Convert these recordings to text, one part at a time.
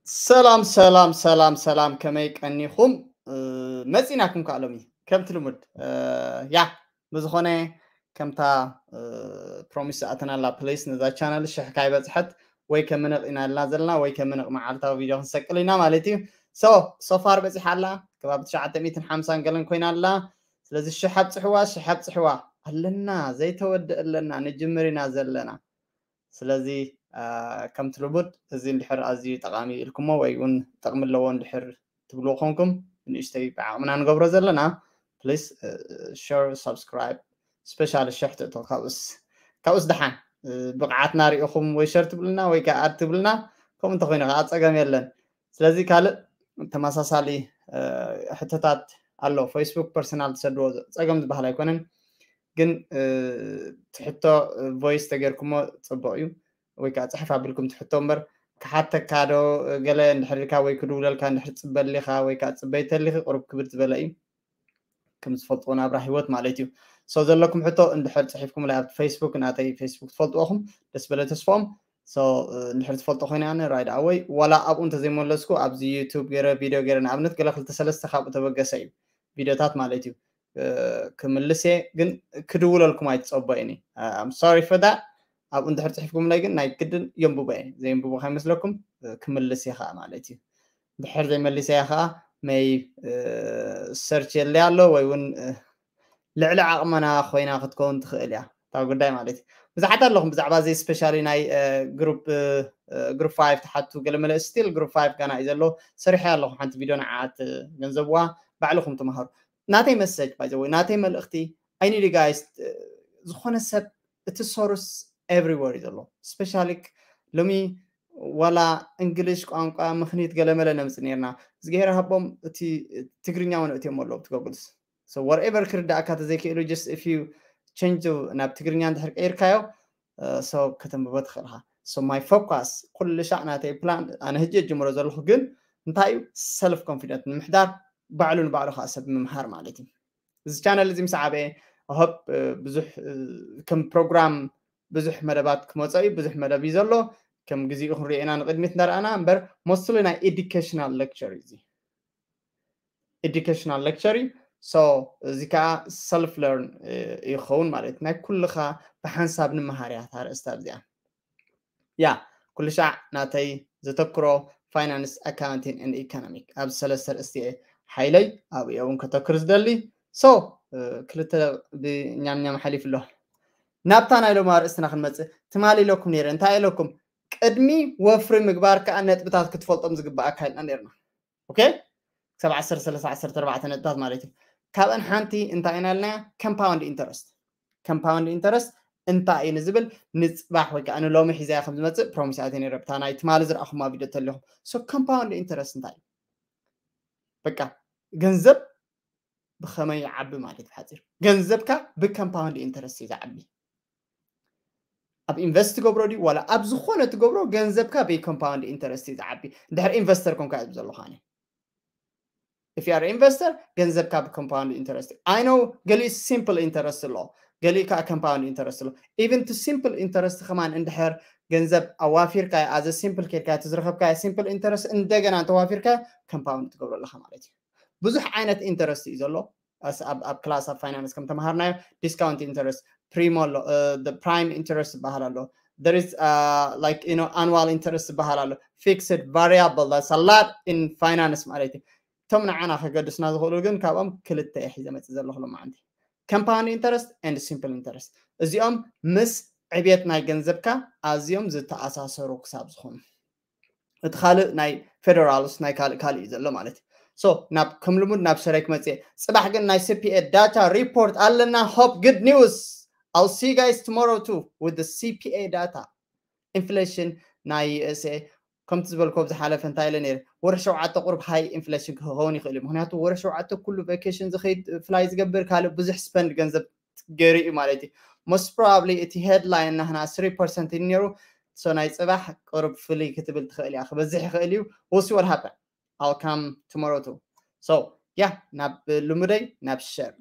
ሰላም ሰላም ሰላም ሰላም፣ ከመይ ቀኒኹም? መፂናኩም ከዓ ሎሚ ከምቲ ልሙድ። ያ ብዝኾነ ከምታ ፕሮሚስ ዝኣተናላ ፕሌስ ነዛ ቻናል ሽሕ ካይበፅሐት ወይ ከምንቕ ኢና ልና ዘለና ወይ ከምንቕ መዓልታዊ ቪድዮ ክንሰቅል ኢና ማለት እዩ። ሶ ሶፋር በፂሓ ኣላ ከባቢ ትሽዓተ ሚእትን ሓምሳን ገለን ኮይና ኣላ። ስለዚ ሽሕ ኣብፅሕዋ፣ ሽሕ ኣብፅሕዋ ኣለና፣ ዘይተወድእ ኣለና፣ ንጅምር ኢና ዘለና። ስለዚ ከምቲ ልሙድ እዚ እንድሕር ኣዝዩ ጠቓሚ ኢልኩሞ ወይ እውን ጥቕሚ ኣለዎ እንድሕር ትብልዎ ኮንኩም ንእሽተይ ብዓቕምና ንገብሮ ዘለና ፕሊስ ሸር ሳብስክራይብ ስፔሻሊ ሽሕ ትእቶ ካብኡስ ካብኡስ ደሓን ብቕዓትና ሪኢኹም ወይ ሸር ትብልና ወይ ከዓ ኣድ ትብልና ከምኡ እንተኮይኑ ከዓ ፀገም የለን። ስለዚ ካልእ ተመሳሳሊ ሕቶታት ኣሎ። ፌስቡክ ፐርሰናል ትሰድዎ ፀገም ዝበሃል ኣይኮነን፣ ግን ትሕቶ ቮይስ ተገይርኩሞ ፅቡቅ እዩ። ወይ ከዓ ፅሕፍ ኣቢልኩም ትሕቶ እምበር ክሓተካ ዶ ገለ እንድሕር ኢልካ ወይ ክድውለልካ እንድሕር ፅበሊካ ወይ ከዓ ፅበይ ተሊኪ ቅሩብ ክብድ ዝበለ እዩ። ከም ዝፈልጥዎ ናብራ ህይወት ማለት እዩ። ሶ ዘለኩም ሕቶ እንድሕር ፅሒፍኩም ላይ ኣብቲ ፌስቡክ ናተይ ፌስቡክ ትፈልጥዎ ኹም ደስ በለ ተስፎም። ሶ እንድሕር ትፈልጦ ኮይነ ኣነ ራይድ ኣወይ ዋላ ኣብኡ እንተዘይመለስኩ ኣብዚ ዩቱብ ገይረ ቪድዮ ገይረ ንኣብነት ገለ ክልተ ሰለስተ ካብኡ ተበገሰ እዩ ቪድዮታት ማለት እዩ። ክምልስ እየ ግን ክድውለልኩም ኣይትፀበዩኒ። ሶሪ ፎር ዳት። ኣብኡ እንድሕር ፅሒፍኩምለይ ግን ናይ ግድን የንብቦ እየ። ዘየንብቦ ከይመስለኩም ክምልስ እየ ከዓ ማለት እዩ። ድሕር ዘይመሊሰያ ከዓ መይ ሰርች የለይ ኣሎ ወይ እውን ልዕሊ ዓቕመና ኮይና ክትከውን ትኽእል እያ እታ ጉዳይ ማለት እዩ። ብዙሓት ኣለኹም ብዛዕባ እዚ ስፔሻሊ ናይ ግሩፕ ግሩፕ ፋይቭ ትሓቱ ገለመለ ስቲል ግሩፕ ፋይቭ ጋና እዩ ዘሎ። ሰሪሐ ኣለኹ ሓንቲ ቪድዮ ንዓት ገንዘብዋ ባዕልኹም ተምሃሩ። ናተይ መሰጅ ባይ ወይ ናተይ መልእኽቲ ኣይኒድ ጋይስ ዝኾነ ሰብ እቲ ሶርስ ኤቭሪወር እዩ ዘሎ። ስፔሻሊ ሎሚ ዋላ እንግሊሽ ቋንቋ ምኽኒት ገለመለ ነምፅ ነርና። እዝግሄር ሃቦም እቲ ትግርኛ እውን እትዮም ኣለዉ ትጎግልስ ወርኤቨር ክርዳእካ ተዘይክእሉ ጀስት ኢፍ ዩ ቸንጅ ናብ ትግርኛ እንድሕር ቀይርካዮ ሰው ከተንብቦ ትኽእልካ። ማይ ፎካስ ኩሉ ሻዕ ናተይ ፕላን ኣነ ህጂ ጀምሮ ዘለኹ ግን እንታይ እዩ ሰልፍ ኮንፊደንት ንምሕዳር ባዕሉ ንባዕሉ ከዓ ሰብ ምምሃር ማለት እዩ። እዚ ቻነል እዚ ምስ ዓበየ ሆፕ ብዙሕ ከም ፕሮግራም ብዙሕ መደባት ክመፀ እዩ። ብዙሕ መደብ እዩ ዘሎ። ከም ግዜኡ ክንሪኦ ኢና ንቅድሚት እንዳረኣና እምበር ሞስትሊ ናይ ኤዱኬሽናል ሌክቸር እዩ። እዚ ኤዱኬሽናል ሌክቸር እዩ። ሶ እዚ ከዓ ሰልፍ ለርን ይኸውን ማለት ናይ ኩልኻ ብሓንሳብ ንምሃር እያ እታ ኣርእስቲ ኣብዚኣ። ያ ኩሉ ሻዕ ናተይ ዘተክሮ ፋይናንስ ኣካውንቲን ን ኢኮኖሚክ ኣብ ሰለስተ ርእስቲ እየ ሓይለይ ኣብኡ እውን ከተክር ዝደሊ። ሶ ክልተ ብኛምኛም ሓሊፉ ኣሎ። ናብታ ናይ ሎም ኣርእስትና ክንመፅእ ትማሊ ኢለኩም ነይረ እንታይ ኢለኩም ቅድሚ ወፍሪ ምግባር ከዓ ነጥብታት ክትፈልጦም ዝግባእ ኣካይልና ነርና። ኦኬ ክሳብ ዓሰርተ ሰለስተ ዓሰርተ ኣርባዕተ ነጥብታት ማለት እዩ። ካብአን ሓንቲ እንታይ ኢና ኢልናያ? ኮምፓውንድ ኢንተረስት። ኮምፓውንድ ኢንተረስት እንታይ እዩ ንዝብል ንፅባሕ ወይ ከዓ ንሎሚ ሒዛያ ከም ዝመፅእ ፕሮሚስ ኣተ ነይረ ብታ ናይ ትማሊ ዝረኣኹማ ቪድዮ ተለኹም። ሶ ኮምፓውንድ ኢንተረስት እንታይ እዩ? በቃ ገንዘብ ብኸመይ ይዓቢ ማለት ብሓፂር ገንዘብካ ብኮምፓውንድ ኢንተረስት እዩ ዝዓቢ። ኣብ ኢንቨስት ትገብሮ ድዩ ዋላ ኣብ ዝኾነ ትገብሮ ገንዘብካ ብኮምፓውንድ ኢንተረስት እዩ ዝዓቢ። ድሕር ኢንቨስተር ኮንካ እዩ ዘለኹ ኣነ if you are investor ገንዘብካ ብኮምፓውንድ ኢንተረስት። I know ገሊኡ ሲምፕል ኢንተረስት ኣሎ፣ ገሊኡ ከዓ ኮምፓውንድ ኢንተረስት ኣሎ። ኢቨን ቱ ሲምፕል ኢንተረስት ከማን እንድሕር ገንዘብ ኣዋፊርካ ኣዘ ሲምፕል ኬድካ እቲ ዝረኸብካ ሲምፕል ኢንተረስት እንደገና እንተዋፊርካ ኮምፓውንድ ትገብሮ ኣለካ ማለት እዩ። ብዙሕ ዓይነት ኢንተረስት እዩ ዘሎ። ኣብ ክላስ ኣብ ፋይናንስ ከም ተምሃርናዮ ዲስካውንት ኢንተረስት ፕሪሞ ኣሎ፣ ፕራይም ኢንተረስት ዝበሃል ኣሎ፣ there is like you know annual interest ዝበሃል ኣሎ፣ fixed variable that's a lot in finance ማለት እዩ። እቶም ንዓና ከገድስና ዝኽእሉ ግን ካብኦም ክልተ እየ ሒዘ መፅእ ዘለኹ ሎማዓንቲ። ኮምፓውንድ ኢንተረስት and ሲምፕል ኢንተረስት እዚኦም ምስ ዕብየት ናይ ገንዘብካ ኣዝዮም ዝተኣሳሰሩ ክሳብ ዝኾኑ እቲ ካልእ ናይ ፌደራልስ ናይ ካልእ ካልእ እዩ ዘሎ ማለት እዩ። ሶ ናብ ከም ልሙድ ናብ ሸረክ መፅየ ፅባሕ ግን ናይ ሲፒኤ ዳታ ሪፖርት ኣለና። Hope good news. I'll see you guys tomorrow too with the C P A data. ኢንፍሌሽን ናይ ዩኤስኤ ከምቲ ዝበልኮ ብዝሓለፈ እንታይ ኢለ ነይረ ወርሒ ሸውዓተ ቁሩብ ሃይ ኢንፍሌሽን ክኸውን ይኽእል እዩ። ምክንያቱ ወርሒ ሸውዓተ ኩሉ ቬኬሽን ዝኸይድ ፍላይ ዝገብር ካልእ ብዙሕ ስፐንድ ገንዘብ ገይሩ እዩ ማለት እዩ። Most probably እቲ ሄድላይን ናህና ስሪ ፐርሰንት እዩ ነይሩ። ሶ ናይ ፅባሕ ቅሩብ ፍልይ ክትብል ትኽእል እያ ክበዝሕ ይኽእል እዩ። We'll see what happen. I'll come tomorrow too. So yeah ናብ ልሙደይ ናብ ሸር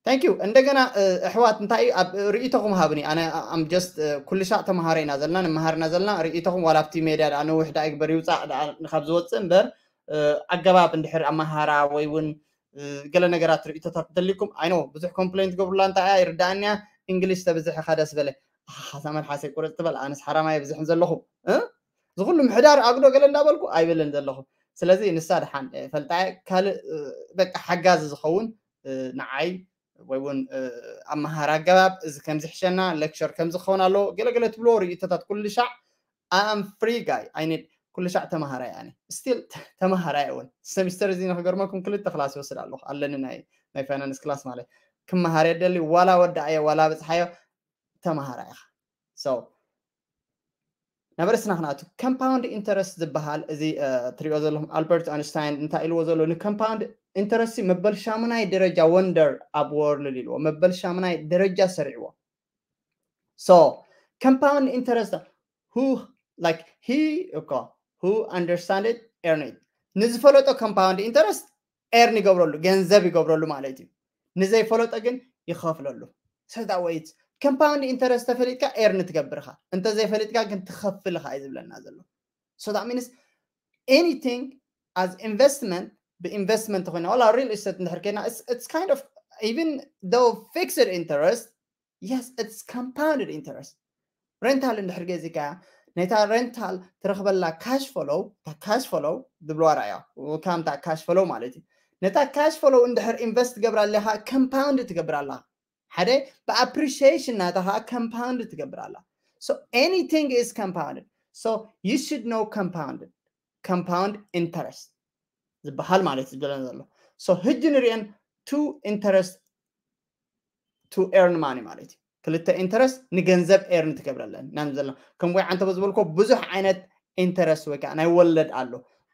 Thank you። እንደገና ኣሕዋት እንታይ እዩ ኣብ ርእይቶኹም ሃብኒ። ኣነ I'm just ኩልሻዕ ተምሃሮ ኢና ዘለና፣ ንመሃርና ዘለና። ርእይቶኹም ዋላ ኣብቲ ሜድያ ደኣ ነዊሕ ደኣ ይግበር ይውፃእ ደኣ ካብ ዝወፅእ እምበር ኣገባብ እንድሕር ኣመሃራ ወይ እውን ገለ ነገራት ርእይቶታት እንተልይኩም፣ I know ብዙሕ ኮምፕሌን ትገብሩላ እንታይ እያ ይርዳእኒ እያ። እንግሊሽ ተብዝሕ ኢኻ ደስ በለ። ኣሓ ሳመል ሓሰይ ቁርፅ ትበል፣ ኣነስ ሓራማይ ብዝሕን ዘለኹ እዚ ኩሉ ምሕዳር ኣግዶ ገለ እንዳበልኩ ኣይብልን ዘለኹ። ስለዚ ንሳ ደሓን ፈልጣ ካልእ በቃ ሓጋዚ ዝኸውን ንዓይ ወይ እውን ኣመሃር ኣገባብ እዚ ከምዚ ሕሸና ሌክቸር ከምዚ ክኸውን ኣለዎ ገለገለ ትብልዎ ርእይቶታት ኩሉ ሻዕ I am free guy I need ኩሉ ሻዕ ተምሃራይ ኣነ ስቲል ተምሃራይ እውን ሰሚስተር እዚ ንክገርመኩም ክልተ ክላስ ይወስድ ኣለኹ ኣለኒ ናይ ናይ ፋይናንስ ክላስ ማለት ክመሃር የደሊ ዋላ ወዳኣዮ ዋላ በፅሓዮ ተምሃራይ ኢኻ so ናብ ርእስና ክንኣቱ compound interest ዝበሃል እዚ ትሪኦ ዘለኹም ኣልበርት ኣንስታይን እንታይ ኢልዎ ዘሎ ን compound interest መበል ሻሙናይ ደረጃ ወንደር ኣብ ወርልድ ኢልዎ መበል ሻሙናይ ደረጃ ሰሪዕዎ so compound interest who like he እኮ who understand it earn it ንዝፈለጦ compound interest earn ይገብረሉ ገንዘብ ይገብረሉ ማለት እዩ ንዘይፈለጦ ግን ይኸፍለሉ so that way compound interest ተፈሊጥካ earn ትገብር ኢኻ እንተዘይፈሊጥካ ግን ትኸፍል ኢኻ እዩ ዝብለና ዘሎ so that means anything as investment ብኢንቨስትመንት ኮይና ዋላ real estate እንድሕር ከይና it's kind of even though fixed interest yes it's compounded interest rental እንድሕር ገዚእካያ ነታ rental ትረኽበላ cash flow እታ cash flow ዝብልዋ ራእያ ከምታ cash flow ማለት እዩ ነታ cash flow እንድሕር ኢንቨስት ትገብራ ኣለኻ compound ትገብር ኣለኻ ሓደ ብኣፕሪሺዬሽን ናታ ከዓ compound ትገብር ኣላ so anything is compounded so you should know compounded compound interest ዝበሃል ማለት እዩ ዝብለና ዘሎ so ህጂ ንሪአን two interest to earn money ማለት እዩ ክልተ interest ንገንዘብ earn ትገብረለን ኢና ዘለና ከም ወይ ዓንተቦ ዝበልኮ ብዙሕ ዓይነት interest ወይ ከዓ ናይ ወለድ ኣሎ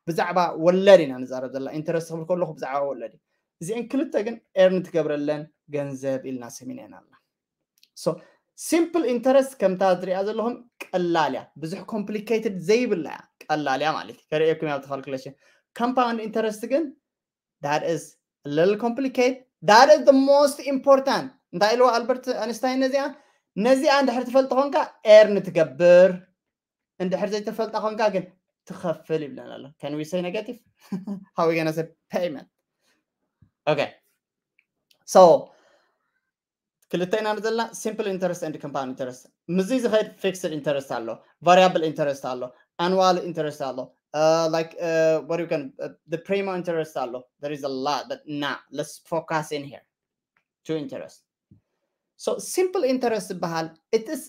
ብዛዕባ ወለድ ኢና ንዛረብ ዘለና interest ክብል ከለኹ ብዛዕባ ወለድ እዩ እዚአን ክልተ ግን earn ትገብረለን ገንዘብ ኢልና ሰሚናና ኣለና so simple interest ከምታ ዝሪኣ ዘለኹም ቀላል እያ ብዙሕ complicated ዘይብላ እያ ቀላል እያ ማለት እዩ ከርእየኩም ኣብቲ calculation compound interest ግን that is a little complicated that is the most important እንታይ ኢልዎ ኣልበርት ኣንስታይን ነዚኣ ነዚኣ እንድሕር ትፈልጥ ኾንካ earn ትገብር እንድሕር ዘይተፈልጣ ኾንካ ግን ትኸፍል ይብለና ኣሎ can we say negative how we gonna say payment okay so ክልተ ኢና ዘለና simple interest and compound interest ምዚ ዝኸድ fixed interest ኣሎ variable interest ኣሎ annual interest ኣሎ uh, like uh, what you can uh, the primo interest ኣሎ there is a lot but nah let's focus in here two interest so simple interest ዝበሃል it is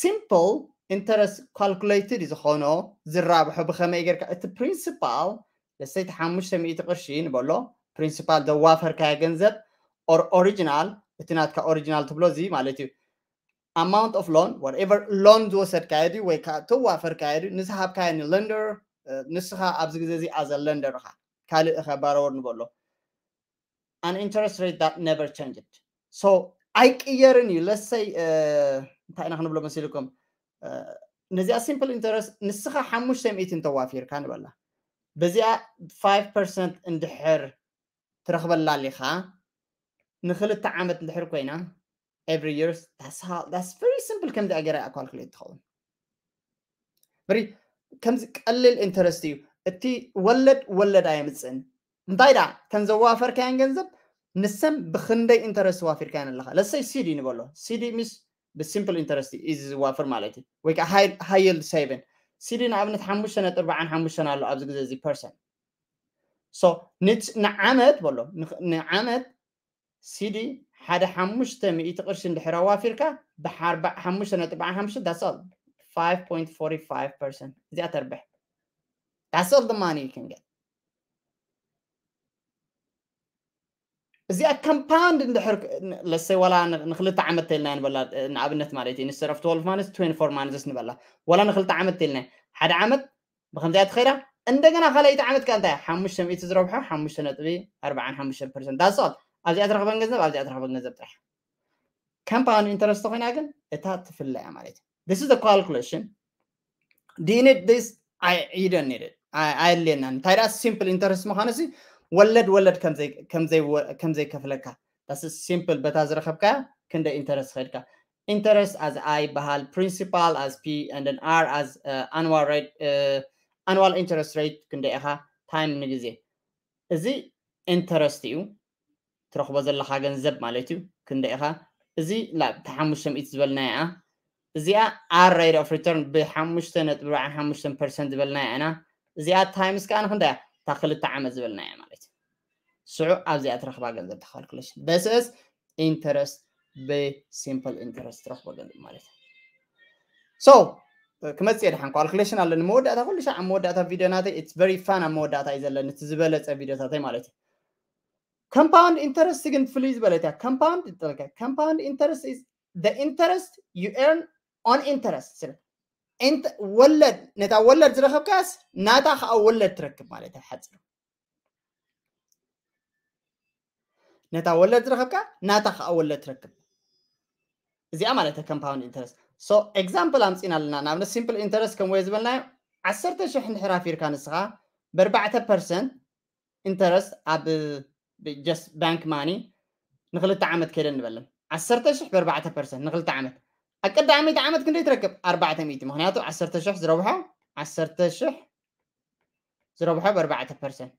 simple interest calculated ዝኾኖ ዝራብሖ ብኸመይ ጌርካ እቲ principal ለሰይቲ ሓሙሽተ ሚእቲ ቅርሺ ንበሎ principal ዘዋፈርካዮ ገንዘብ or original እቲ ናትካ original ትብሎ እዚ ማለት እዩ amount of loan whatever loan ዝወሰድካዮ ድዩ ወይ ከዓ ተዋፈርካዮ ድዩ ንዝሃብካዮ ን lender ንስኻ ኣብዚ ግዜ እዚ as a lender ኢኻ ካልእ ኢኻ borrower ንበሎ an interest rate that never changed so ኣይቅየርን እዩ ለሰይ እንታይ ኢና ክንብሎ መሲልኩም ነዚኣ simple interest ንስኻ ሓሙሽተ ሚእቲ እንተዋፊርካ ንበላ በዚኣ five percent እንድሕር ትረኽበላ ኣሊኻ ንክልተ ዓመት እንድሕር ኮይና every year that's how that's very simple ከምዚኣ ገይራ calculate ትኸውን በሪ ከምዚ ቀሊል interest እዩ እቲ ወለድ ወለድ ኣየምፅእን እንታይ ዳ ተን ዘዋፈርካየን ገንዘብ ንሰን ብክንደይ interest ዋፊርካየን ኣለካ ለሰይ ሲዲ ንበሎ ሲዲ ምስ ብ simple interest እዩ ዝዋፍር ማለት እዩ ወይ ከዓ high yield saving ሲዲ ንኣብነት ሓሙሽተ ነጥቢ ኣርባዓን ሓሙሽተን ኣሎ ኣብዚ ግዜ እዚ percent so ንዓመት በሎ ንዓመት ሲዲ ሓደ ሓሙሽተ ሚእቲ ቅርሺ እንድሕር ኣዋፊርካ ብሓሙሽተ ነጥቢ ሓሙሽተ that's all five point forty five percent እዚኣ ተርብሕ that's all the money you can get እዚኣ compound እንድሕር ለሰይ ዋላ ንክልተ ዓመት ተልና ንበላ ንኣብነት ማለት እዩ instead of twelve months twenty-four months ንበላ ዋላ ንክልተ ዓመት ተልና ሓደ ዓመት ብከምዚኣ ትኸይዳ እንደገና ካልኣይቲ ዓመት ከኣ እንታይ ሓሙሽተ ሚእቲ ዝረብሖ ሓሙሽተ ነጥቢ ኣርባዓን ሓሙሽተ percent that's all ኣብዚኣ ትረኽበን ገንዘብ ኣብዚኣ ትረኽበን ገንዘብ ጥራሕ compound interest ኮይና ግን እታ ትፍለ እያ ማለት እዩ this is the calculation do you need this I, you don't need it ኣየድልየና እንታይ ደኣ simple interest ምዃኑ ሲ ወለድ ወለድ ከምዘይከፍለካ that's simple በታ ዝረኸብካ ክንደ interest ኸድካ interest as I ይበሃል principal as P and then R as annual rate annual interest rate ክንደ ኢኻ time ንግዜ እዚ interest እዩ ትረኽቦ ዘለኻ ገንዘብ ማለት እዩ ክንደ ኢኻ እዚ ላብቲ ሓሙሽተ ሚእቲ ዝበልናያ እዚኣ R rate of return ብሓሙሽተ ነጥቢ ሓሙሽተ percent ዝበልናያ ኢና እዚኣ times ከዓ ንክንደያ እታ ክልተ ዓመት ዝበልናያ ማለት እዩ ስዑ ኣብዚኣ ትረኽባ ገንዘብ calculation በስስ interest ብ simple interest ትረኽቦ ገንዘብ ማለት እዩ so ክመፅእ ድሓን calculation ኣለኒ መወዳእታ ኩሉ ሻዕ ኣብ መወዳእታ ቪድዮ ናተይ it's very fun ኣብ መወዳእታ እዩ ዘለኒ እቲ ዝበለፀ ቪድዮታተይ ማለት እዩ compound interest ግን ፍልይ ዝበለት እያ compound compound interest is the interest you earn on interest ወለድ ነታ ወለድ ዝረኸብካስ ናታ ከዓ ወለድ ትረክብ ማለት እዩ ሓፂሩ ነታ ወለድ ዝረኸብካ ናታ ከዓ ወለድ ትረክብ እዚኣ ማለት compound interest so example ኣምፂና ኣለና ንኣብነት simple interest ከም ወይ ዝበልናዮ ዓሰርተ ሽሕ እንድሕር ኣፊርካ ንስኻ ብኣርባዕተ percent interest ኣብ just bank money ንክልተ ዓመት ከይደ ንበለን ዓሰርተ ሽሕ ብኣርባዕተ percent ንክልተ ዓመት ኣብ ቀዳመይቲ ዓመት ክንደይ ትረክብ ኣርባዕተ ሚእቲ ምክንያቱ ዓሰርተ ሽሕ ዝረብሖ ዓሰርተ ሽሕ ዝረብሖ ብኣርባዕተ percent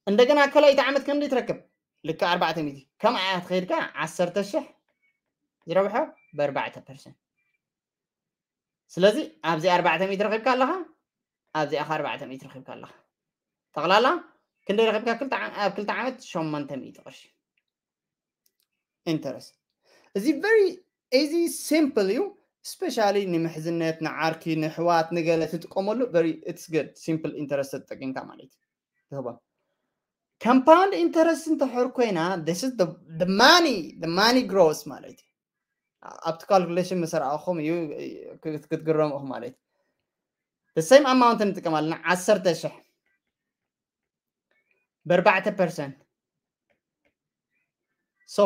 እንደገና ካልኣይቲ ዓመት ክንደይ ትረክብ ልክዕ ኣርባዕተ ሚእቲ ከምኣ እያ ትኸይድካ ዓሰርተ ሽሕ ዝረብሖ ብኣርባዕተ percent ስለዚ ኣብዚ ኣርባዕተ ሚእቲ ረኺብካ ኣለኻ ኣብዚኣ ከ ኣርባዕተ ሚእቲ ረኺብካ ኣለኻ ጠቕላላ ክንደይ ረኺብካ ኣብ ክልተ ዓመት ሸሞንተ ሚእቲ ቅርሺ interest እዚ very easy simple እዩ especially ንምሕዝነት ንዓርኪ ንሕዋት ንገለ ትጥቀመሉ very it's good simple interest ተጠቂምካ ማለት እዩ ትህቦም compound interest እንተሕር ኮይና this is the, the money the money grows ማለት እዩ ኣብቲ calculation ምስ ረኣኹም እዩ ክትግረሙ ኢኹም ማለት እዩ the same amount ንጥቀም ኣለና ዓሰርተ ሽሕ ብኣርባዕተ percent so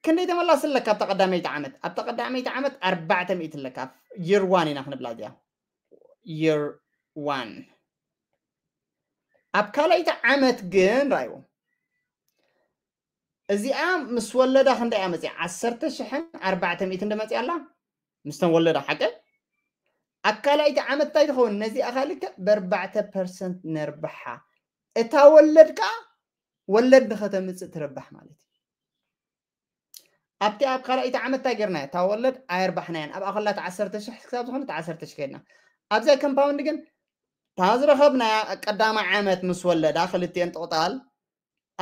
ክንደይ ተመላሲ ኣለካ ኣብታ ቀዳመይቲ ዓመት ኣብታ ቀዳመይቲ ዓመት ኣርባዕተ ሚእቲ ኣለካ year one ኢና ክንብላ እዚኣ year one ኣብ ካልኣይቲ ዓመት ግን ራይዎ እዚኣ ምስ ወለዳ ክንደይ እያ መፅያ ዓሰርተ ሽሕን ኣርባዕተ ሚእትን ዶ መፅያ ኣላ ምስተን ወለዳ ሓቂ ኣብ ካልኣይቲ ዓመት እንታይ ትኸውን ነዚኣ ካልከ ብኣርባዕተ percent ነርብሓ እታ ወለድ ከዓ ወለድ ንኸተምፅእ ትረብሕ ማለት እዩ ኣብቲ ኣብ ካልኣይቲ ዓመት እንታይ ጌርና እታ ወለድ ኣየርባሕናያን ኣብኣ ከላ ዓሰርተ ሽሕ ክሳብ ዝኾነ ዓሰርተ ሽሕ ከድና ኣብዚኣ compound ግን እታ ዝረኸብናያ ቀዳማይ ዓመት ምስ ወለዳ ክልቲኤን ጥቕጣል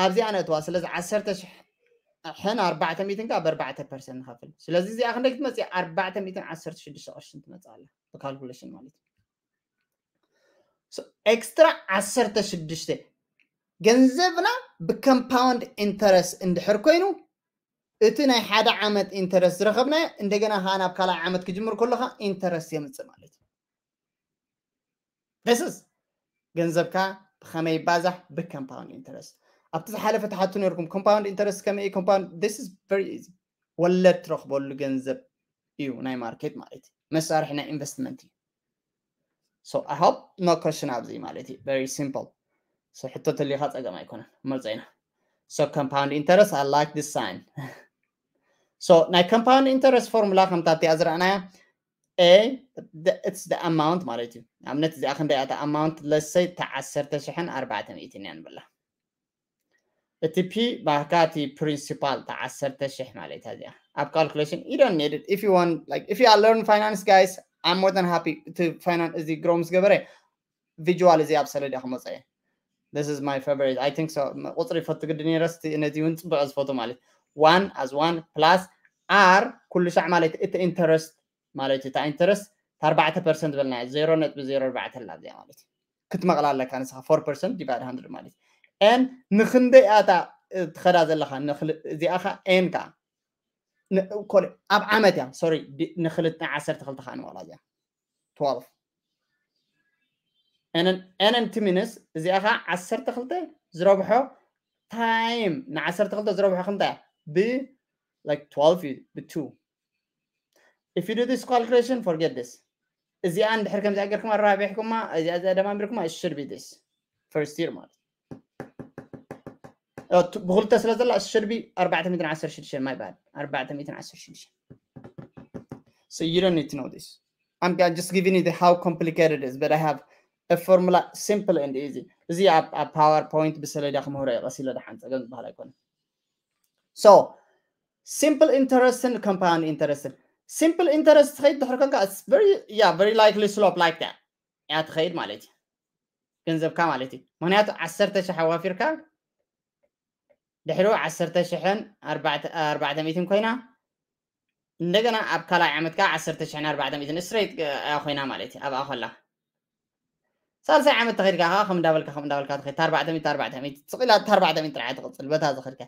ኣብዚኣ ነእትዋ ስለዚ ዓሰርተ ሽሕ ሕን ኣርባዕተ ሚእትን ካብ ኣርባዕተ percent ንኸፍል ስለዚ እዚኣ ክንደይ ክትመፅእ ኣርባዕተ ሚእትን ዓሰርተ ሽዱሽተ ቅርሽን ትመፅእ ኣላ ብካልኩሌሽን ማለት እዩ extra ዓሰርተ ሽዱሽተ ገንዘብና ብ compound interest እንድሕር ኮይኑ እቲ ናይ ሓደ ዓመት interest ዝረኸብናዮ እንደገና ከዓ ናብ ካልኣይ ዓመት ክጅምር ከለካ interest የምፅእ ማለት እዩ this is ገንዘብካ ብኸመይ ይባዛሕ ብ compound interest ኣብቲ ዝሓለፈ ትሓቱ ነርኩም compound interest ከመይ compound this is very easy ወለድ ትረኽበሉ ገንዘብ እዩ ናይ market ማለት እዩ መሳርሒ ናይ investment እዩ so I hope no question ኣብዚ ማለት እዩ very simple so ሕቶ ተሊኻ ፀገም ኣይኮነን መርፀ ኢና so compound interest I like this sign so ናይ compound interest formula ከምታ ኣብቲኣ ዝረኣናያ A it's the amount ማለት እዩ ኣብነት እዚኣ ክንደይ ኣታ amount let's say ተዓሰርተ ሽሕን ኣርባዕተ ሚእትን እያ ንብላ እቲ P ባህካ እቲ principal ተዓሰርተ ሽሕ ማለት እያ እዚኣ ኣብ calculation you don't need it if you want like if you are learn finance guys I'm more than happy to finance እዚ grow ምስ ገበረ visual እዚ ኣብ ሰለዳ ክመፀ እየ this is my favorite I think so ቁፅሪ ይፈቱ ግዲ ነረስ ነዚ እውን ፅቡቅ ዝፈቱ ማለት one as one plus R ኩሉ ሻዕ ማለት እቲ interest ማለት እዩ እታ interest ኣርባዕተ percent በልና ዜሮ ነጥቢ ዜሮ ኣርባዕተ ኣላ እዚኣ ማለት እዩ ክትመቕላ ኣለካ ንስኻ four percent divide hundred ማለት እዩ and ንክንደይ ኣታ ትኸዳ ዘለኻ እዚኣ ኻ N ካ ኣብ ዓመት እያ sorry ንክልተ ዓሰርተ ክልተ ኻ ንመቕላ እዚኣ twelve N N T minus እዚኣ ኻ ዓሰርተ ክልተ ዝረብሖ time ንዓሰርተ ክልተ ዝረብሖ ክንታይ ብ like twelve እዩ ብ two if you do this calculation forget this እዚኣ እንድሕር ከምዚኣ ጌርኩማ ኣረባቢሕኩማ እዚኣ እዚኣ ደማሚርኩማ it should be this first year ማለት ብክልተ ስለ ዘላ should be ኣርባዕተ ሚእትን ዓሰርተ ሽዱሽተ my bad ኣርባዕተ ሚእትን ዓሰርተ ሽዱሽተ so you don't need to know this I'm just giving you the how complicated it is but I have a formula simple and easy እዚ ኣብ PowerPoint ብሰሌዳ ክምህሮ እየ ቀስ ኢለ ደሓን ፀገም ዝበሃል ኣይኮነ so simple interest and compound interest simple interest ትኸይድ ድሕሪ ኮንካ very yeah very likely slope like that እያ ትኸይድ ማለት እዩ ገንዘብካ ማለት እዩ ምክንያቱ ዓሰርተ ሺሕ ኣዋፊርካ ድሕሩ ዓሰርተ ሽሕን ኣርባዕተ ሚእትን ኮይና እንደገና ኣብ ካልኣይ ዓመት ከዓ ዓሰርተ ሽሕን ኣርባዕተ ሚእትን straight እያ ኮይና ማለት እዩ ኣብኣ ከላ ሳልሳይ ዓመት ተኸድካ ከዓ ከም እንዳበልካ ከም እንዳበልካ ትኸድ ኣርባዕተ ሚእቲ ኣርባዕተ ሚእቲ ስቕ ኢላ ኣርባዕተ ሚእቲ ጥራሕ ትቕፅል በታ ዝኸድካ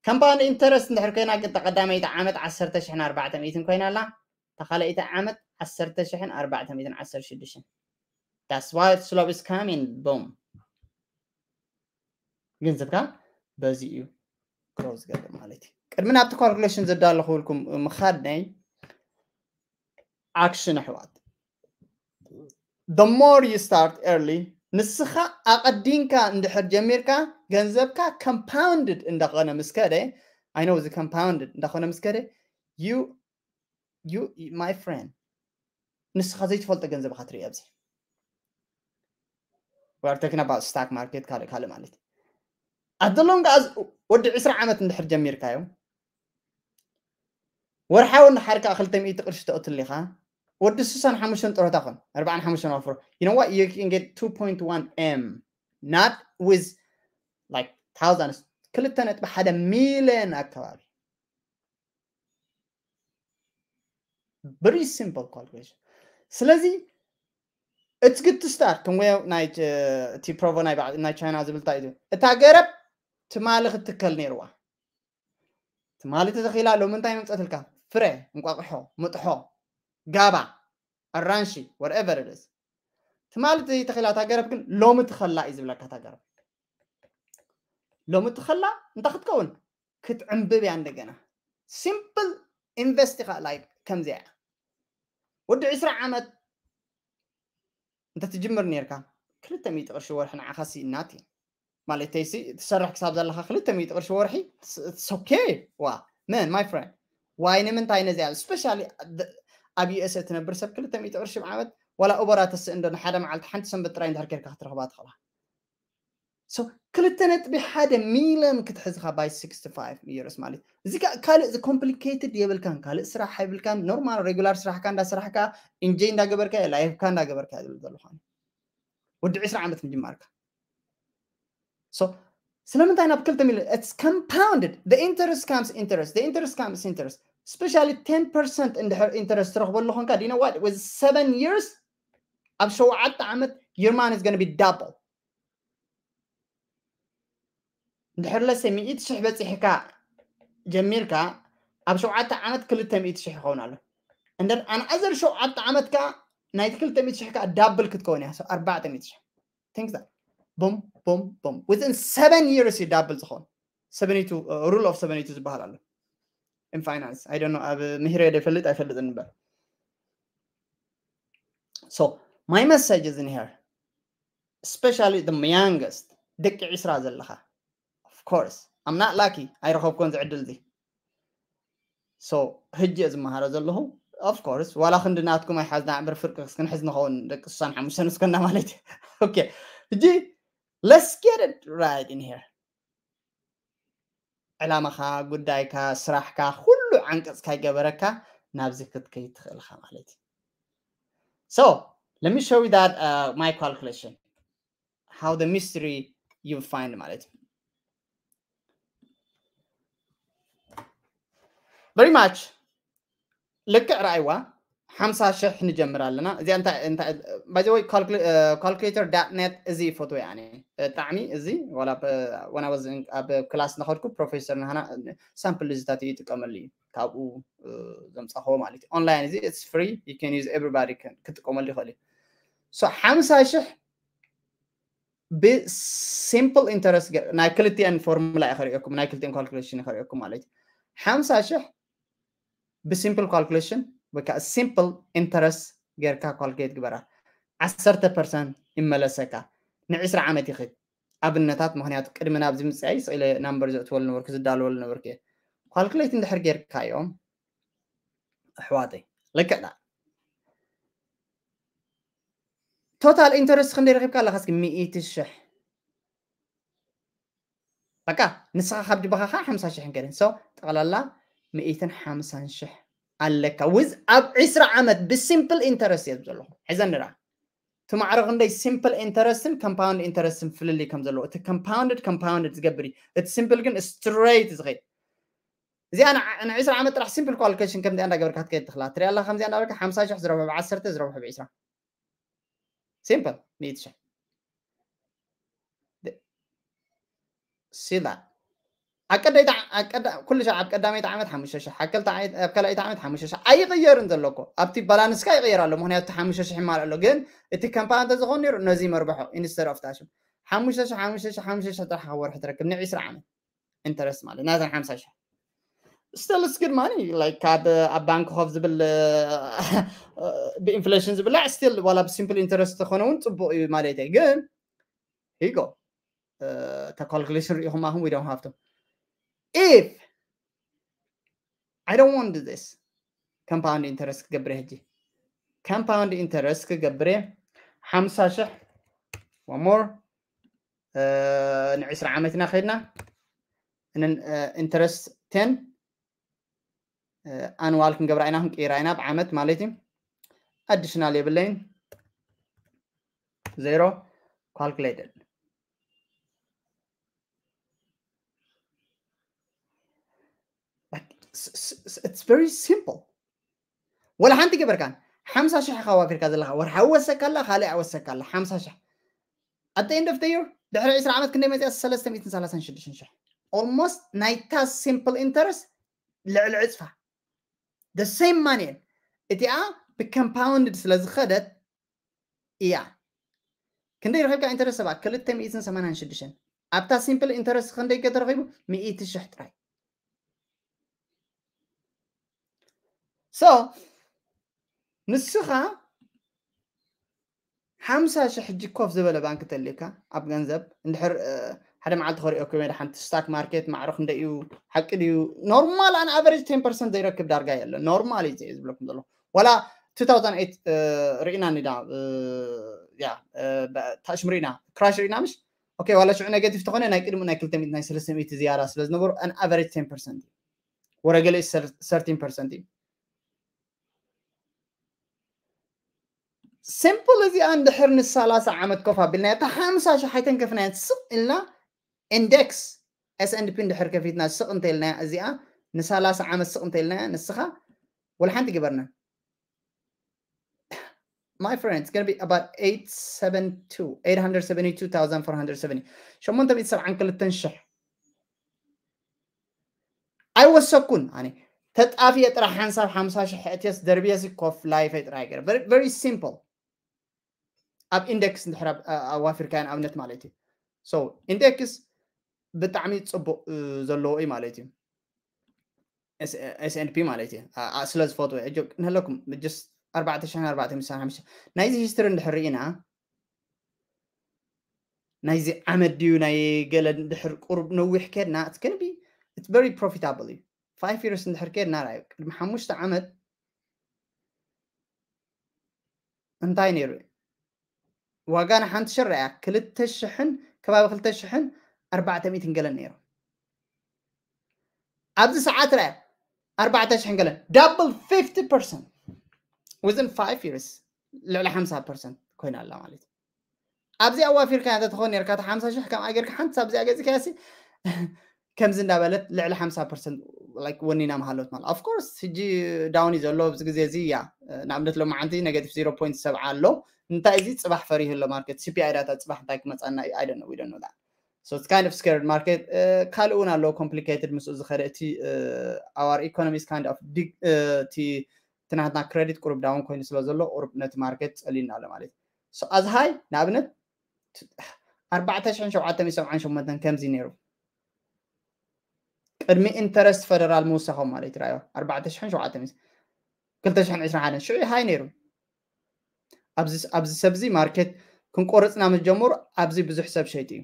compound interest እንድሕር ኮይና ግን ተቐዳመይቲ ዓመት ዓሰርተ ሽሕን ኣርባዕተ ሚእትን ኮይና ኣላ ተኻለይቲ ዓመት ዓሰርተ ሽሕን ኣርባዕተ ሚእትን ዓሰርተ ሽዱሽተን that's why slope is coming boom ገንዘብካ በዚ እዩ grow ዝገብር ማለት እዩ ቅድሚ ናብቲ calculation ዘዳለኹልኩም ምኻድ ናይ action ኣሕዋት the more you start early ንስኻ ኣቐዲንካ እንድሕር ጀሚርካ ገንዘብካ compounded እንዳኾነ ምስ ከደ I know እዚ compounded እንዳኾነ ምስ ከደ you you my friend ንስኻ ዘይትፈልጦ ገንዘብ ኢኻ ትርኢ ኣብዚ we are talking about stock market ካልእ ካልእ ማለት እዩ at the long as ወዲ ዕስራ ዓመት እንድሕር ጀሚርካዮ ወርሓዊ እንድሓር ከዓ ክልተ ሚእቲ ቅርሺ ተእትሉ ኢኻ ወዲ ስሳን ሓሙሽተን ጥሮታ ኹን ኣርባዓን ሓሙሽተን ኣፍሮ you know what you can get two point one M not with like thousands ክልተ ነጥቢ ሓደ ሚልዮን ኣካባቢ very simple calculation ስለዚ it's good to start ከም ወይ ናይ እቲ ፕሮቮ ናይ ቻይና ዝብል እንታይ እዩ እታ ገረብ ትማሊ ክትከል ነይርዋ ትማሊ ተተኺላ ሎሚ እንታይ መምፀትልካ ፍረ እንቋቕሖ ምጥሖ ጋባ ኣራንሺ whatever it is ትማሊ ተተኺላ እታ ገረብ ግን ሎሚ ትኸላ እዩ ዝብለካ እታ ገረብ ሎሚ ትኸላ እንታይ ክትከውን ክትዕንብብ እያ እንደገና simple invest ኢኻ like ከምዚያ ወዲ ዕስራ ዓመት እንተ ትጅምር ነርካ ክልተ ሚእቲ ቅርሺ ወርሒ ንዓኻ ሲ እናት ማለተይሲ ትሰርሕ ክሳብ ዘለካ ክልተ ሚእቲ ቅርሺ ወርሒ okay ዋ man my friend why ንምንታይ ነዚኣ specially ኣብ USA ትነብር ሰብ ክልተ ሚእቲ ቅርሺ ብዓመት ዋላ ኡበራ ተስእ እንዶ ንሓደ መዓልቲ ሓንቲ ሰንበት ጥራይ እንድሕር ኬርካ ክትረኽባ ትኽእላ so ክልተ ነጥቢ ሓደ ሚልዮን ክትሕዝኻ by sixty-five years ማለት እዚ ካልእ complicated የብልካን ካልእ ስራሕ የብልካን normal regular ስራሕካ እንዳሰራሕካ enjoy እንዳገበርካ lifeካ እንዳገበርካ ዝብል ዘለኹ ወዲ ዕስራ ዓመት ምጅማርካ so ስለምንታይ ናብ ክልተ ሚልዮን it's compounded the interest comes interest the interest comes interest especially ten percent እንድሕር interest ትረኽበሉ ኮንካ do you know what with seven years ኣብ ሸውዓተ ዓመት your money is gonna be double እንድሕር ለሰ ሚእቲ ሽሕ በፂሕካ ጀሚርካ ኣብ ሸውዓተ ዓመት ክልተ ሚእቲ ሽሕ ይኸውን ኣሎ and then ኣንኣዘር ሸውዓተ ዓመት ከዓ ናይቲ ክልተ ሚእቲ ሽሕ ከዓ double ክትከውን እያ ኣርባዕተ ሚእቲ ሽሕ think that boom boom boom within seven years እዩ double ዝኸውን seventy-two rule of seventy-two ዝበሃል ኣሎ in finance I don't know ኣብ ምሂረ ዶ ይፈልጥ ኣይፈልጥን እምበር so my message is in here especially the youngest ደቂ ዕስራ ዘለኻ of course I'm not lucky ኣይረኸብኮን ዝዕድል እዚ so ህጂ እየ ዝመሃሮ ዘለኹ of course ዋላ ክንዲ ናትኩም ኣይሓዝና ዕምር ፍርቂ ክንሕዝ ንኸውን ደቂ ስሳን ሓሙሽተን እስኮና ማለት እዩ okay ህጂ let's get it right in here ዕላማኻ ጉዳይካ ስራሕካ ኩሉ ዓንቀፅካ ይገበረካ ናብዚ ክትከይድ ትኽእልካ ማለት እዩ so let me show you that uh, my calculation how the mystery you find ማለት እዩ very much ልክዕ ረኣይዋ ሓምሳ ሽሕ ንጀምር ኣለና እዚኣ እንታይ እንታይ by the way calculator dot net እዚ ፎቶ ያኒ ብጣዕሚ እዚ ዋላ ወና ወዝ ኣብ ክላስ እናኸድኩ ፕሮፌሰር ናህና ሳምፕል ልዝታት ይጥቀመሉ እዩ ካብኡ ዘምፃኸዎ ማለት እዩ online እዚ it's free you can use everybody ክትጥቀመሉ ይኽእል እዩ so ሓምሳ ሽሕ ብ simple interest ናይ ክልቲአን ፎርሙላ እየ ከርእየኩም ናይ ክልቲአን calculation እየ ከርእየኩም ማለት እዩ ሓምሳ ሽሕ ብ simple calculation ወይ ከዓ simple interest ጌርካ calculate ግበራ ዓሰርተ percent ይመለሰካ ንዕስራ ዓመት ይኽድ ኣብነታት፣ ምክንያቱ ቅድሚ ናብዚ ምፅኣይ ስኢለ ናምበር ዘእትወሉ ነበርኩ፣ ዝዳለወሉ ነበርኩ እየ። ካልኩሌት እንድሕር ጌርካዮም ኣሕዋተይ፣ ልክዕ ዳ ቶታል ኢንተረስት ክንደይ ረኺብካ ኣለካ? እስኪ ሚእቲ ሽሕ። በቃ ንስኻ ካብ ጅባኻ ከዓ ሓምሳ ሽሕ እንከደን። So ጠቕላላ ሚእትን ሓምሳን ሽሕ ኣለካ። ውዝ ኣብ ዕስራ ዓመት ብሲምፕል ኢንተረስት እየ ዘለኹ። ሕዘኒ ደኣ። እቲ ማዕረ ክንደይ ሲምፕል ኢንተረስትን ኮምፓውንድ ኢንተረስትን ፍልልይ ከም ዘለዎ። እቲ ኮምፓውንድድ ኮምፓውንድድ ዝገብር እዩ። እቲ ሲምፕል ግን ስትሬት ዝኸይድ። እዚኣ ን- ን ዕስራ ዓመት ጥራሕ ሲምፕል ካልኩሌሽን ከምዚኣ እንዳገበርካ ክትከይድ ትኽላ። ትሪኣ ኣለካ ከምዚኣ እንዳበልካ ሓምሳ ሽሕ ዝረብሑ ብዓሰርተ ዝረብሑ ብዕስራ። ሲምፕል ሚእቲ ሽሕ። See that። ኣብ ቀዳይታ- ኣብ ቀዳ- ኩሉ ሻዕ ኣብ ቀዳመይቲ ዓመት ሓሙሽተ ሽሕ፣ ኣብ ካልኣይቲ ዓመት- ኣብ ካልኣይቲ ዓመት ሓሙሽተ ሽሕ ኣይቕየርን ዘሎ እኮ። ኣብቲ ባላንስካ ይቕየር ኣሎ፣ ምክንያቱ እቲ ሓሙሽተ ሽሕ ይማልእ ኣሎ። ግን እቲ ኮምፓውንድ ተዝኸውን ነይሩ ነዚ መርብሖ ኢንስተድ ኦፍ ታሽም ሓሙሽተ ሽሕ ሓሙሽተ ሽሕ ሓሙሽተ ሽሕ ጥራሕ ካብ ወርሒ ትረክብ ንዒስራ ዓመት ኢንተረስት ማለት ናተን ሓምሳ ሽሕ። Still it's good money, like ኣብ ኣብ ባንክ ኮፍ ዝብል ብኢንፍሌሽን ዝብላዕ ስቲል ዋላ ብሲምፕል ኢንተረስት ተኾነ እውን ፅቡቅ እዩ ማለት እዩ። ግን ሂጎ እታ ካልኩሌሽን ሪኢኹማ ኹም ዊዶም ሃፍቶም if I don't want this compound interest ክገብር ሕጂ compound interest ክገብር ሓምሳ ሽሕ one more ንዕስራ ዓመት ኢና ከድና ኢንተረስት ቴን ኣንዋል ክንገብራ ኢና ክንቅይራ ኢና ብዓመት ማለት እዩ። ኣዲሽናል የብለይን ዜሮ ካልኩሌትድ። It's very simple። ወላ ሓንቲ ገበርካን ሓምሳ ሽሕ ኢኻ ዋፊርካ ዘለኻ ወርሓዊ ወሰካ ኣላ ካልእ ወሰካ ኣላ ሓምሳ ሽሕ። At the end of the year ድሕሪ ዕስራ ዓመት ክንደይ መፅያ? ሰለስተ ሚእትን ሰላሳን ሽዱሽተን ሽሕ። Almost ናይታ ሲምፕል ኢንተረስት ልዕሊ ዕፅፋ the same money እቲኣ ብኮምፓውንድ ስለ ዝኸደት እያ። ክንደይ ረኺብካ ኢንተረስት ሰባ ክልተ ሚእትን ሰማንያን ሽዱሽተን። ኣብታ ሲምፕል ኢንተረስት ክንደይ ከተረኺቡ? ሚእቲ ሽሕ ጥራይ። So ንስኻ ሓምሳ ሽሕ ሕጂ ኮፍ ዝበለ ባንክ ተልካ ኣብ ገንዘብ እንድሕር ሓደ መዓልቲ ከሪኦ ክመ ሓንቲ ስታክ ማርኬት ማዕሮ ክንደይ እዩ ሓቂ ድዩ? ኖርማል ኣን ኣቨሬጅ ቴን ፐርሰንት ዘይረክብ ዳርጋ የለ። ኖርማል እዩ ዝብለኩም ዘሎ ዋላ two thousand eight ርኢና ኒዳ ያ ታሽም ርኢና ክራሽ ርኢና ምሽ ኦኬ ዋላ ሽዑ ኔጌቲቭ ተኾነ ናይ ቅድሚ ናይ ክልተ ሚእቲ ናይ ሰለስተ ሚእቲ ዝያዳ ስለ ዝነበሩ ኣን ኣቨሬጅ ቴን ፐርሰንት እዩ ወረገለ ሰርቲን ፐርሰንት እዩ። ሲምፕል እዚኣ እንድሕር ንሰላሳ ዓመት ኮፍ ኣቢልና እታ ሓምሳ ሽሕ ኣይተንከፍናያን ስቕ ኢልና ኢንዴክስ S and P እንድሕር ከፊትና ስቕ እንተኢልናያ እዚኣ ንሰላሳ ዓመት ስቕ እንተኢልናያ ንስኻ ወላ ሓንቲ ግበርና my friend it's gonna be about eight seven two eight hundred seventy two thousand four hundred seventy ሸሞንተ ሚእቲ ሰብዓን ክልተን ሽሕ ኣይወሰኩን ኣነ ተጣፍየ ጥራሕ ሓንሳብ ሓምሳ ሽሕ እትየስ ደርብየሲ ኮፍ ላይፈይ ጥራሕ ገረ very simple ኣብ ኢንደክስ እንድሕር ኣዋፊርካዮ ንኣብነት ማለት እዩ so ኢንደክስ ብጣዕሚ ፅቡቅ ዘለዎ እዩ ማለት እዩ S and P ማለት እዩ ስለ ዝፈትዎ ሕጂ ንህለኩም just ኣርባዕተ ሽሕን ኣርባዕተ ሚእትን ሓሙሽተ ናይዚ ሂስትሪ እንድሕር ርኢና ናይዚ ዓመት ድዩ ናይ ገለ እንድሕር ቁሩብ ነዊሕ ከድና it's gonna be it's very profitable እዩ five years እንድሕር ከድና ራዩ ቅድሚ ሓሙሽተ ዓመት እንታይ ነይሩ ዋጋ ንሓንቲ ሽር ያ ክልተ ሽሕን ከባቢ ክልተ ሽሕን ኣርባዕተ ሚእትን ገለን ነይሩ ኣብዚ ሰዓት ራያ ኣርባዕተ ሽሕን ገለን double fifty percent within five years ልዕሊ ሓምሳ ፐርሰንት ኮይና ኣላ ማለት እዩ ኣብዚ ኣዋፊርካ እንተ ትኾን ነርካ ሓምሳ ሽሕ ከም ኣገርካ ሓንቲ ኣብዚኣ ገዚካያ ከምዚ እንዳበለት ልዕሊ ሓምሳ ፐርሰንት ወኒና ምሃለት ማለት of course ሕጂ ዳውን እዩ ዘሎ ኣብዚ ግዜ እዚ እያ ንኣብነት ሎማዓንቲ negative zero point ሰብዓ ኣሎ እንታይ እዚ ፅባሕ ፈሪሁ ኣሎ ማርኬት CPI data ፅባሕ እንታይ ክመፃና እዩ I don't know we don't know that so it's kind of scared market ካልእ እውን ኣለዎ complicated ምስኡ ዝኸደ እቲ our economy is kind of እቲ ናትና credit ቁሩብ ዳውን ኮይኑ ስለ ዘሎ ቁሩብ ነቲ ማርኬት ፀሊና ኣሎ ማለት እዩ ኣዝሃይ ንኣብነት ኣርባዕተ ሽሕን ሸውዓተ ሚእትን ሰብዓን ሸሞንተን ከምዚ ነይሩ ቅድሚ ኢንተረስት ፈደራል ምውሳኾም ማለት እዩ ራዮ ኣርባዕተ ሽሕን ሸውዓተ ሚእትን ክልተ ሽሕን ዕስራን ሓደን ሽዑ ሃይ ነይሩ ኣብዚ ሰብዚ ማርኬት ክንቆርፅና ምስ ጀመሩ ኣብዚ ብዙሕ ሰብ ሸይጡ እዩ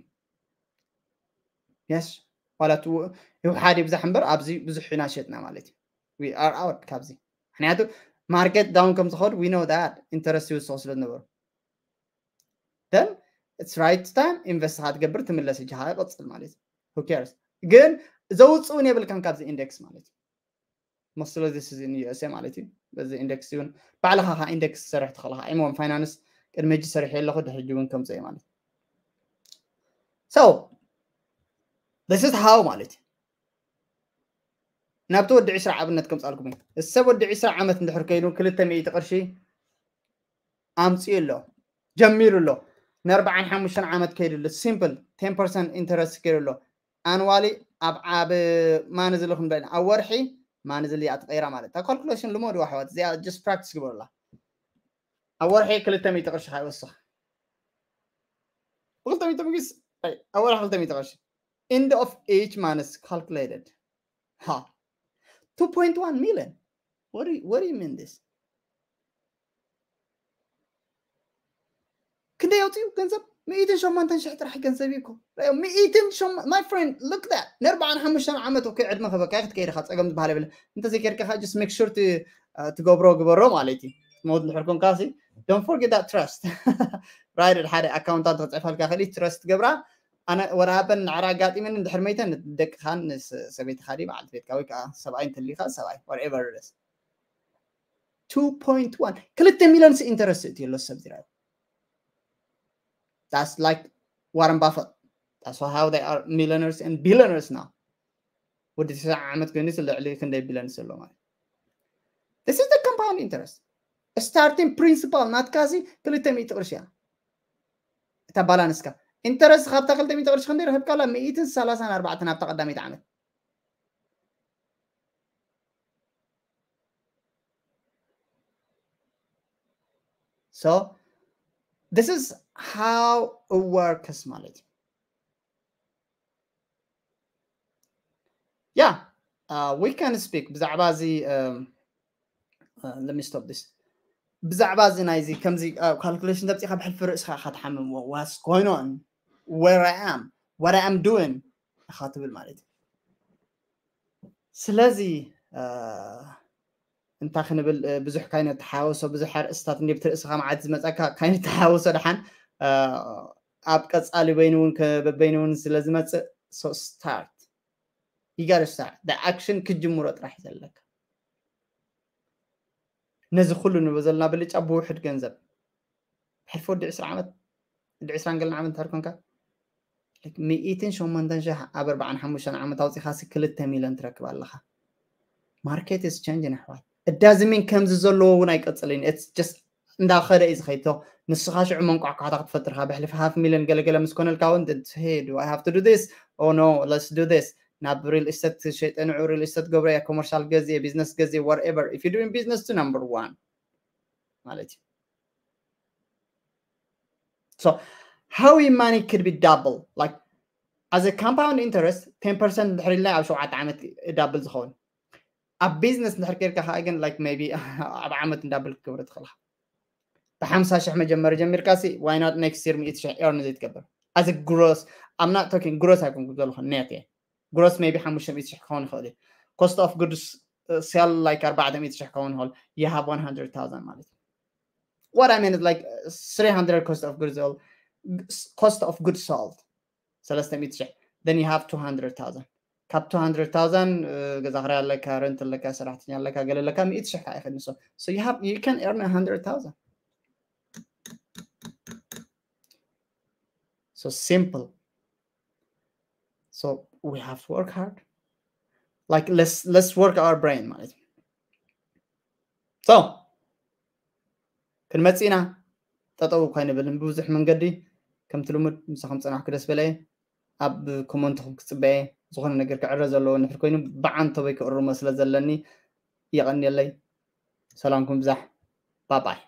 Yes, ዋላ ይውሓድ ይብዛሕ እምበር ኣብዚ ብዙሕ ኢና ሸጥና ማለት እዩ። We are out ካብዚ። ምክንያቱ market down ከም ዝኸዱ we know that interest ይውስኹ ስለ ዝነበሩ። Then it's right time invest ክትገብር ትምለስ እጃኻ ይቐጽል ማለት እዩ። Who cares? ግን ዘውፅኡን የብልካን ካብዚ index ማለት እዩ። Most of this is in U S A ማለት እዩ። በዚ index እውን ባዕልኻ ከዓ index ትሰርሕ ትኽእል ኢኻ። M one Finance ቅድሚ ሕጂ ሰሪሐ ኣለኹ፣ ድሕሪ ሕጂ እውን ከምፅእ እየ ማለት እዩ። So this is how ማለት እዩ። ናብቲ ወዲ ዕስራ ኣብነት ከምፃልኩም እዩ። ሰብ ወዲ ዕስራ ዓመት እንድሕር ከይኑ ክልተ ሚእቲ ቅርሺ ኣምፅኡ ኣሎ፣ ጀሚሩ ኣሎ። ንኣርባዓን ሓሙሽተን ዓመት ከይዱ ኣሎ። Simple ten percent interest ከይዱ ኣሎ። Annually ኣብ ኣብ ማን ዝልኹም ደና ኣብ ወርሒ ማን ዝል ኣትቀይራ ማለት እታ calculation ልመዱ ኣሕዋት፣ እዚኣ just practice ግበሩላ። ኣብ ወርሒ ክልተ ሚእቲ ቅርሺ ከይወስኽ፣ ክልተ ሚእቲ ሚስ ኣብ ወርሒ ክልተ ሚእቲ ቅርሺ። End of each month calculated. Ha, two point one million. What do you, what do you mean this? ክንደይ ኣውፅኡ ገንዘብ? ሚእትን ሸሞንተን ሽሕ ጥራሕ ገንዘብ እዩ እኮ። ራዮ፣ ሚእትን ሸሞንተ፣ my friend, look that። ንኣርባዓን ሓሙሽተን ዓመት እኮ ዕድመ ክበካ ክትከይድ ኢኻ፣ ፀገም ዝበሃል የብለ። እንተዘይከይድካ ከዓ just make sure to ትገብሮ ግበሮ ማለት እዩ። ሞት እንድሕር ኮንካ ሲ don't forget that trust። Right፣ ሓደ ኣካውንታንት ክፅሕፈልካ ክእል trust ገብራ። ኣነ ወረ ሃበን ንዕራ ኣጋጢመኒ እንድሕር መይተ ንደቅኻን ንሰበይትኻ ድዩ በዓልቲ ቤትካ ወይ ከዓ ሰብኣይ እንተሊካ ሰብኣይ whatever it is። Two point one ክልተ ሚሊዮን ሲ interest እቲ ኣሎ ሰብ ዝረኣዩ። That's like Warren Buffett. That's how they are millionaires and billionaires now. ወዲ ትሽዓ ዓመት ኮይኑ ልዕሊ ክንደይ ቢሊዮን ዘሎ ማለት። This is the compound interest. Starting principal ናትካ ሲ ክልተ ሚእቲ ቅርሺ እያ። እታ ባላንስካ interest ካብታ ክልተ ሚእቲ ቅርሺ ክንደይ ረኸብካላ? ሚእትን ሰላሳን ኣርባዕተን ኣብታ ቀዳመይቲ ዓመት። So this is how it works ማለት እዩ። Yeah, uh, we can speak ብዛዕባ እዚ um, uh, let me stop this። ብዛዕባ እዚ ናይዚ ከምዚ calculation ተብፂኻ ብሕልፊ ርእስኻ ኢኻ ትሓምም። What's going on? Where I am? What I am doing? ኢኻ ትብል ማለት እዩ። ስለዚ እንታይ ክንብል፣ ብዙሕ ካይነተሓወሶ፣ ብዙሕ ኣርእስታት እንዲብቲ ርእስኻ መዓት ዝመፀካ ካይነተሓወሶ ደሓን ኣብ ቀፃሊ በይኑ እውን በበይኑ እውን ስለ ዝመፅእ። So start, you gotta start the action። ክጅምሮ ጥራሕ ዘለካ። ነዚ ኩሉ ንብሎ ዘለና ብልጫ ብውሕድ ገንዘብ ሕልፊ ወዲ ዕስራ ዓመት፣ ወዲ ዕስራን ገለን ዓመት እንተር ኮንካ፣ ሚእትን ሸሞንተን ሽሕ ኣብ ኣርባዓን ሓሙሽተን ዓመት ኣውፂኻሲ ክልተ ሚሊዮን ትረክብ ኣለኻ። Market is changing ኣሕዋት። እዳዝሚን ከምዚ ዘለዎ እውን ኣይቀፅልን። It's just እንዳኸደ እዩ ዝኸይቶ። ንስኻ ሽዑ መንቋዕቋዕታ ክትፈጥርካ ብሕልፊ ሃፍ ሚሊዮን ገለገለ ምስ ኮነልካ እውን ትሄድ። I have to do this? Oh no, let's do this። ናብ real estate ሸይጠ ንዑ real estate ገብረ እያ፣ commercial ገዜ፣ business ገዜ፣ whatever. If you doing business to number one ማለት እዩ። So how your money could be double, like as a compound interest ten percent እንድሕር ኢልና ኣብ ሸውዓተ ዓመት double ዝኸውን። ኣብ business እንድሕር ከይርካ ከዓ ግን like maybe ኣብ ዓመት double ክትገብሮ ትኽእል ኢኻ። ብሓምሳ ሽሕ መጀመሪ ጀሚርካ ሲ why not next year ሚእቲ ሽሕ earn ዘይትገብር? As a gross, I'm not talking gross ኣይኮንኩ ዘለኹ net እየ። Gross maybe ሓሙሽተ ሚእቲ ሽሕ ክኸውን ይኽእል እዩ። Cost of goods sell like ኣርባዕተ ሚእቲ ሽሕ ክኸውን ይኽእል። You have one hundred thousand ማለት እዩ። What I mean is like three hundred cost of goods sold, cost of goods sold ሰለስተ ሚእቲ ሽሕ, then you have two hundred thousand። ካብ two hundred thousand ገዛ ክራይ ኣለካ፣ rent ኣለካ፣ ሰራሕተኛ ኣለካ፣ ገለ ኣለካ፣ ሚእቲ ሽሕ ከዓ ይኸድንሶ። So you have, you can earn a hundred thousand። So simple. So we have to work hard. Like let's let's work our brain ማለት እዩ። So ክንመፅእ ኢና። ጠጠው እኳ ኣይንብልን ብብዙሕ መንገዲ። ከምቲ ልሙድ ምሳኹም ፀናሕኩ ደስ በለየ። ኣብ ኮመንትኹም ክፅበየ። ዝኾነ ነገር ክዕረ ዘለዎ እንድሕር ኮይኑ ብዓንተቦይ ክእርሞ ስለ ዘለኒ የቐንየለይ። ሰላምኩም ብዛሕ። ባባይ።